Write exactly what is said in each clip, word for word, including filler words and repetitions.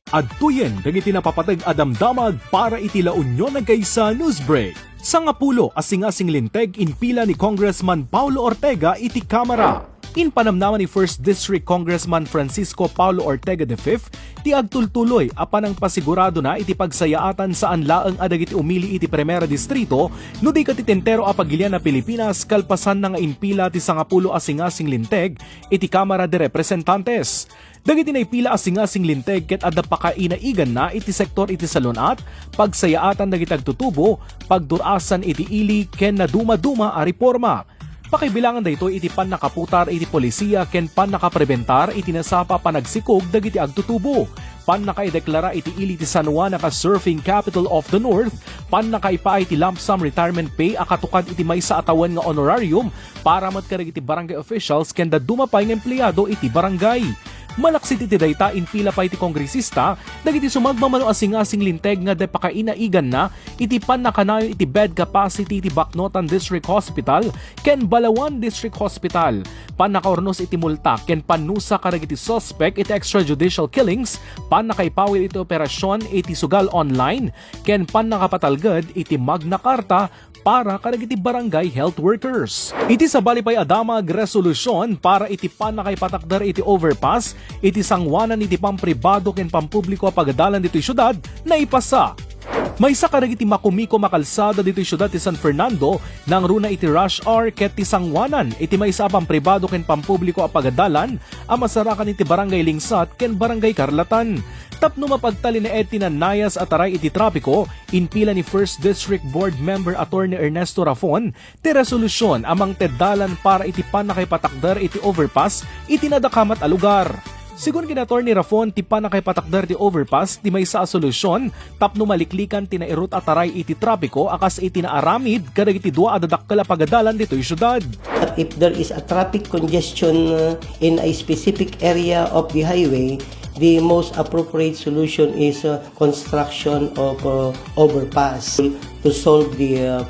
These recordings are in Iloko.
Adtoyen dagiti napapateg a damdamag para iti La Union Nagkaysa News Break. Sangapulo a singasing linteg inpila ni Congressman Paulo Ortega iti Kamara. Impanamnama ni First District Congressman Francisco Paulo Ortega the fifth ti agtultuloy a panangpasiguradona iti pagsayaatan saan laeng a dagiti umili iti Primera Distrito no di ket iti entero a pagilian a Pilipinas kalpasanna nga inpila ti sangapulo a singasing linteg iti Kamara de Representantes. Dagiti naipila a singasing linteg ket adda pakainaiganna iti sektor iti salun-at, pagsayaatan dagiti agtutubo, pagdur-asan iti ili ken nadumaduma a reporma. Pakaibilangan daytoy iti pannakaputar iti polisiya ken pannakaprebentar iti nasapa a panagsikog dagiti agtutubo, pannakaideklara iti ili ti San Juan a ka-surfing capital of the North, pannakaipaay ti lump sum retirement pay a katukad iti maysa a tawen nga honorarium para met kadagiti barangay officials ken dadduma pay nga empleyado iti barangay. Malaksid iti dayta, inpila pay ti kongresista dagiti sumagmamano a singasing linteg nga adda pakainaiganna iti pannakanayon iti bed capacity iti Baknotan District Hospital ken Balawan District Hospital, pannakaurnos iti multa ken pannusa kadagiti suspek iti extrajudicial killings, pannakaipawil iti operasyon iti sugal online, ken pannakapatalged iti Magna Carta para kadagiti barangay health workers. Iti sabali pay a damag, resolusyon para iti pannakaipatakder iti overpass iti sanguanan iti pampribado ken pampubliko a pagadalan ditoy siudad naipasa. Maysa kadagiti makumikom a kalsada ditoy siudad ti San Fernando nangruna iti rush hour ket ti sanguanan iti maysa a pampribado ken pampubliko a pagadalan a masarakan iti Barangay Lingsat ken Barangay Carlatan. Tapno mapagtalinaed ti nanayas a taray iti trapiko, inpila ni First District Board Member Attorney Ernesto Rafon ti resolusyon a mangted dalan para iti pannakaipatakder iti overpass iti nadakamat a lugar. Sigun ken Attorney Rafon, ti pannakaipatakder ti overpass ti maysa a solusyon tapno maliklikan ti nairut a taray iti trapiko a kas iti naaramid kadagiti dua a dadakkel a pagadalan ditoy siudad. But if there is a traffic congestion uh, in a specific area of the highway, the most appropriate solution is uh, construction of uh, overpass to solve the uh,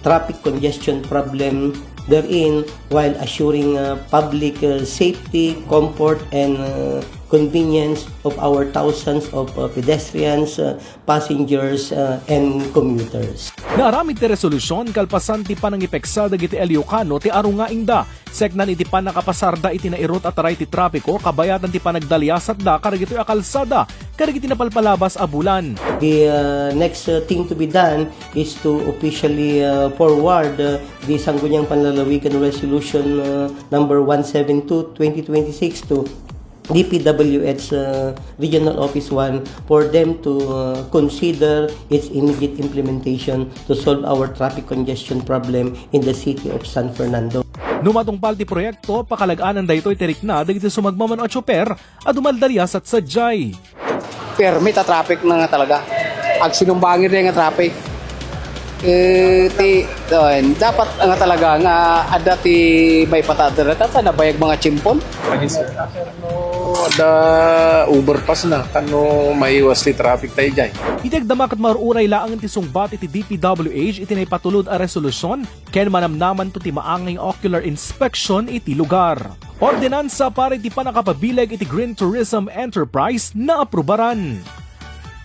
traffic congestion problem therein while assuring uh, public uh, safety, comfort, and uh, convenience of our thousands of uh, pedestrians, uh, passengers, uh, and commuters. Naaramid ti resolusyon kalpasan ti panangipeksa dagiti Ilocano ti arungaingda. Seknan iti pannakapasarda iti nairut a taray ti trapiko kabayatan ti panagdaliasatda kadagitoy a kalsada kadagiti napalpalabas a bulan. The uh, next uh, thing to be done is to officially uh, forward uh, the Sangguniang Panlalawigan Resolution uh, number one seven two twenty twenty-six to D P W H uh, Regional Office one for them to uh, consider its immediate implementation to solve our traffic congestion problem in the city of San Fernando. No matungpal ti proyekto, pakalag-anan daytoy ti rikna dagiti sumagmamano a tsoper a dumaldaliasat sadiay. Permi ta traffic na nga talaga. Agsinumbangir nga traffic. Eh, ti, uh, dapat nga talaga nga adda ti maipatadder ta, ta nabayag mga chimpon. Ano, ada overpass na, kano maiwas ti traffic tayo dyan. Iti agdama ket maruray laeng ti sungbat iti D P W H iti naipatulod a resolusyon ken manamnamanto ti maangay nga ocular inspection iti lugar. Ordinansa para iti pannakapabileg iti Green Tourism Enterprise naaprubaran.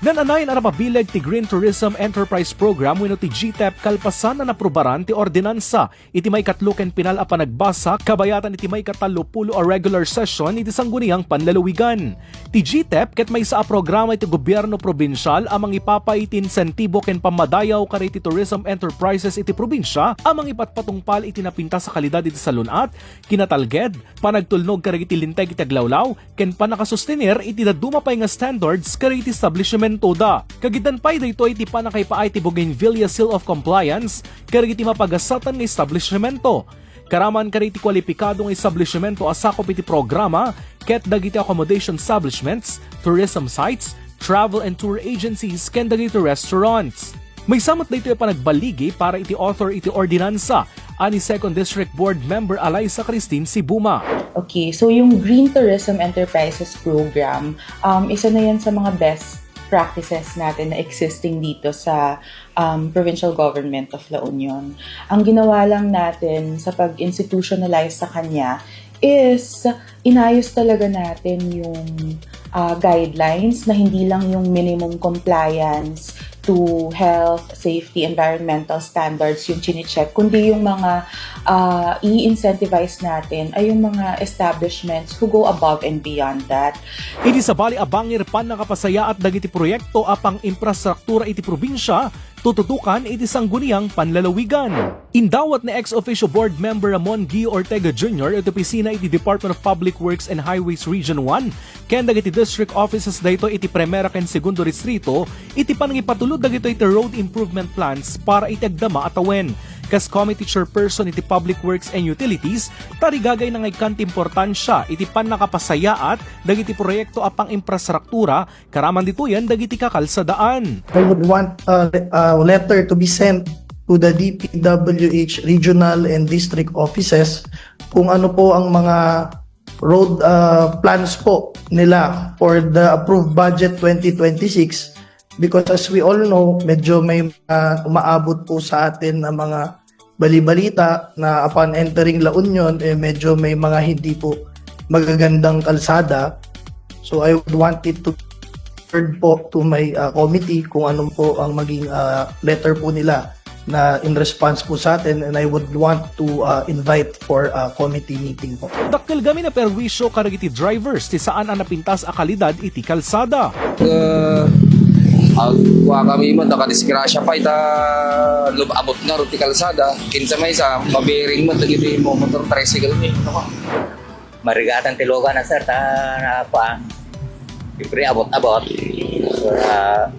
Naan-anayen a napabileg ti Green Tourism Enterprise Program wenno ti G T E P kalpasan a naprubaran ti ordinansa iti maikatlo ken pinal a panagbasa kabayatan iti maikatallopulo a regular session iti Sangguniang Panlalawigan. Ti G T E P ket maysa a programa iti gobierno probinsial a mangipapay iti insentibo ken pammadayaw kadagiti tourism enterprises iti probinsia a mangipatpatungpal iti napintas a kalidad iti salun-at, kinatalged, panagtulnog kadagiti linteg iti aglawlaw, ken pannakasostener iti dadduma pay nga standards kadagiti establisimentoda. Kagitan pay daytoy ti pannakaipaay ti Bougainvillea Seal of Compliance kadagiti mapagasatan nga establisimento. Karaman kadagiti kualipikado nga establisimento a sakup iti programa ket dagiti accommodation establishments, tourism sites, travel and tour agencies, ken dagiti restaurants. Maysa met daytoy a panagballigi para iti author iti ordinansa a ni Second District Board Member Alaysa Christine Sibuma. Okay, so yung Green Tourism Enterprises Program, um, isa na yan sa mga best practices natin na existing dito sa um, provincial government of La Union. Ang ginawa lang natin sa pag-institutionalize sa kanya is inayos talaga natin yung ah, guidelines na hindi lang yung minimum compliance to health, safety, environmental standards yung chine-check, kundi yung mga, ah, i-incentivize natin ay yung mga establishments who go above and beyond that. Idi sabali a bangir pannakapasayaat dagiti proyekto a pang-infrastruktura iti probinsia, tututukan iti Sangguniang Panlalawigan. Indawat ni ex officio board member Ramon Gio Ortega Junior iti opisina iti Department of Public Works and Highways Region one ken dagiti district offices daytoy iti Primera ken Segundo Distrito iti panangipatulod dagitoy iti road improvement plans para iti agdama a tawen. Kas committee chairperson iti Public Works and Utilities, tarigagayna nga ikkan ti importansia iti pannakapasayaat dagiti proyekto a pang-infrastruktura karaman ditoyen dagiti kakalsadaan. I would want a uh, uh, letter to be sent to the D P W H regional and district offices kung ano po ang mga road uh, plans po nila for the approved budget twenty twenty-six, because as we all know, medyo may uh, umaabot po sa atin na mga balibalita na upon entering La Union, eh, medyo may mga hindi po magagandang kalsada. So I would want it to heard po to my uh, committee kung anong po ang maging uh, letter po nila na in response po sa atin, and I would want to uh, invite for a committee meeting po. Dakkel gamin a perwisyo kadagiti drivers ti saan a napintas a kalidad iti kalsada. Uh, agwa kami man, nakadisgrasya pa ita lub-, abot nga ron ti kalsada. Kinsa may sa, mabiring man, dagiti mo motor, tricycle ni. Ano ka? Marigatan ti lugan na, sir, ta na pa. Siyempre, abot-abot. So, uh,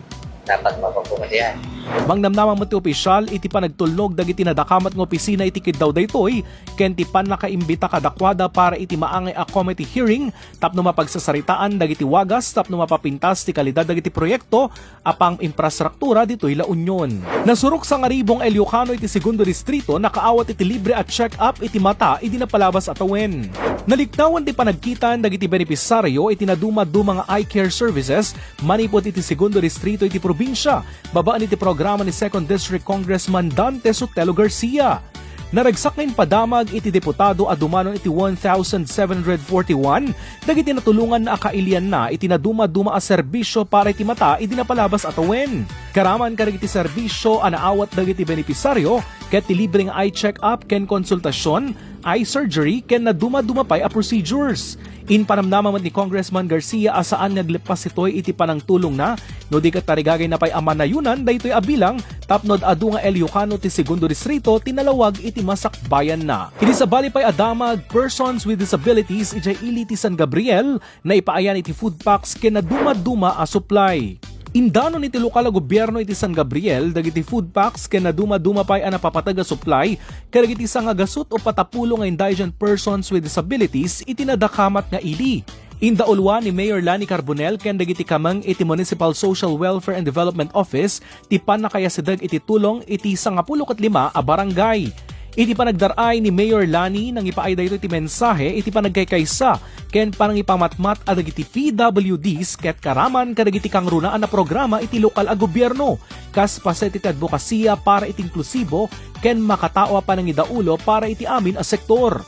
dapat mapagpumatian. Mangnamnama met ti opisyal iti panagtulnog dagiti nadakamat nga opisina iti kiddaw daytoy ken ti pannakaimbita kadakuada para iti maangay a committee hearing tapno mapagsasaritaan dagiti wagas tapno mapapintas ti kalidad dagiti proyekto a pang-infrastruktura ditoy La Union. Nasurok sangaribong Ilocano iti Segundo Distrito nakaawat iti libre a check-up iti mata idi napalabas a tawen. Naliknawan ti panagkitan dagiti benepisaryo iti nadumaduma nga eye care services manipud iti Segundo Distrito iti probinsia babaen iti programa ni Second District Congressman Dante Sotelo Garcia. Naragsak nga impadamag iti deputado a dumanon iti one thousand seven hundred forty-one dagiti natulonganna a kailianna iti nadumaduma a serbisyo para iti mata idi napalabas a tawen. Karaman kadagiti serbisyo a naawat dagiti benepisaryo ket ti libre nga eye check-up ken konsultasyon, eye surgery ken nadumaduma pay a procedures. Impanamnama met ni Congressman Garcia a saan nga agleppas itoy iti panangtulongna no di ket tarigagayna pay a manayunan daytoy a bilang tapno ad-adu nga Ilocano ti Segundo Distrito ti nalawag iti masakbayanna. Idi sabali pay a damag, persons with disabilities idiay ili ti San Gabriel naipaayan iti food packs ken nadumaduma a supply. Indanon iti lokal a gobierno iti San Gabriel dagiti food packs ken nadumaduma pay a napapateg a supply kadagiti sangagasut o patapulo nga indigent persons with disabilities iti nadakamat nga ili. Indauluan ni Mayor Lani Carbonell ken dagiti kameng iti Municipal Social Welfare and Development Office ti pannakayasideg iti tulong iti sangapulo ket lima a barangay. Iti panagdar-ay ni Mayor Lani, nangipaay daytoy ti mensahe iti panagkaykaysa ken panangipamatmat a dagiti P W Ds ket karaman kadagiti kangrunaan a programa iti lokal a gobierno, kas paset iti adbokasiya para iti inklusibo ken makatao a panangidaulo para iti amin a sektor.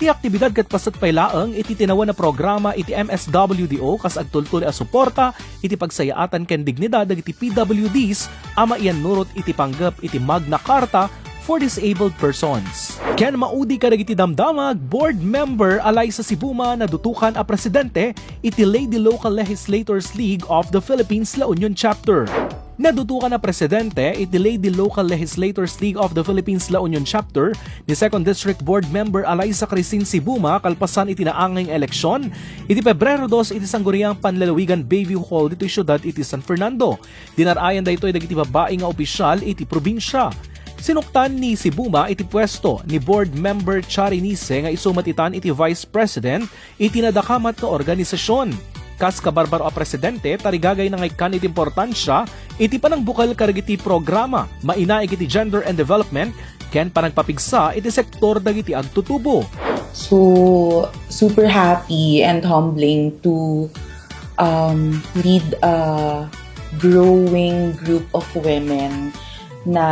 Ti aktibidad ket paset pay laeng iti tinawen a programa iti M S W D O kas agtultuloy a suporta iti pagsayaatan ken dignidad dagiti P W Ds a maiyannurot iti panggep iti Magna Carta for Disabled Persons. Ken maudi kadagiti damdamag, Board Member Alaysa Sibuma nadutokan a presidente iti Lady Local Legislators League of the Philippines La Union Chapter. Nadutokan a presidente iti Lady Local Legislators League of the Philippines La Union Chapter ni Second District Board Member Alaysa Christine Sibuma kalpasan iti naangay nga eleksyon iti Pebrero dos iti Sangguniang Panlalawigan Bayview Hall ditoy siudad iti San Fernando. Dinar-ayan daytoy dagiti babbai nga opisyal iti probinsia. Sinuktan ni Sibuma iti puesto ni Board Member Chari Nise nga isu met itan iti Vice President iti nadakamat nga organisasyon. Kas kabarbaro a presidente, tarigagayna nga ikkan iti importansia iti panangbukel kadagiti programa mainaig iti gender and development ken panagpapigsa iti sektor dagiti agtutubo. So, super happy and humbling to um, lead a growing group of women na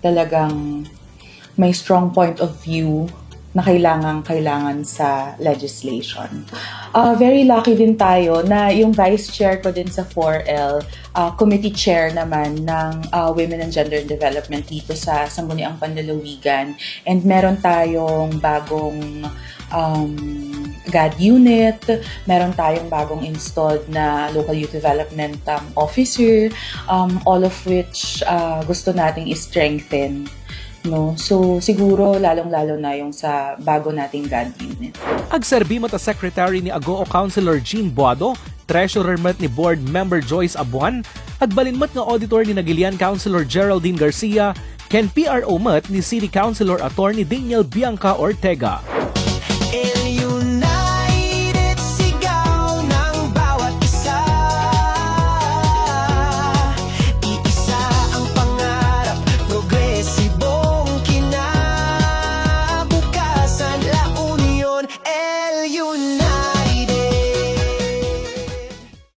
talagang may strong point of view na kailangan kailangan sa legislation. Ah, very lucky din tayo na yung vice chair ko din sa four L, ah, committee chair naman ng, ah, Women and Gender and Development dito sa Sangguniang Panlalawigan. And meron tayong bagong, um, GAD unit, meron tayong bagong installed na local youth development, um, officer, um, all of which, ah, gusto nating i-strengthen. No? So, siguro lalong-lalo na yung sa bago nating GAD unit. Agserbi met a secretary ni Agoo Councilor Jean Boado, treasurer met ni Board Member Joyce Abuan, agbalin met nga auditor ni Nagilian Councilor Geraldine Garcia, ken P R O met ni City Councilor Attorney Daniel Bianca Ortega.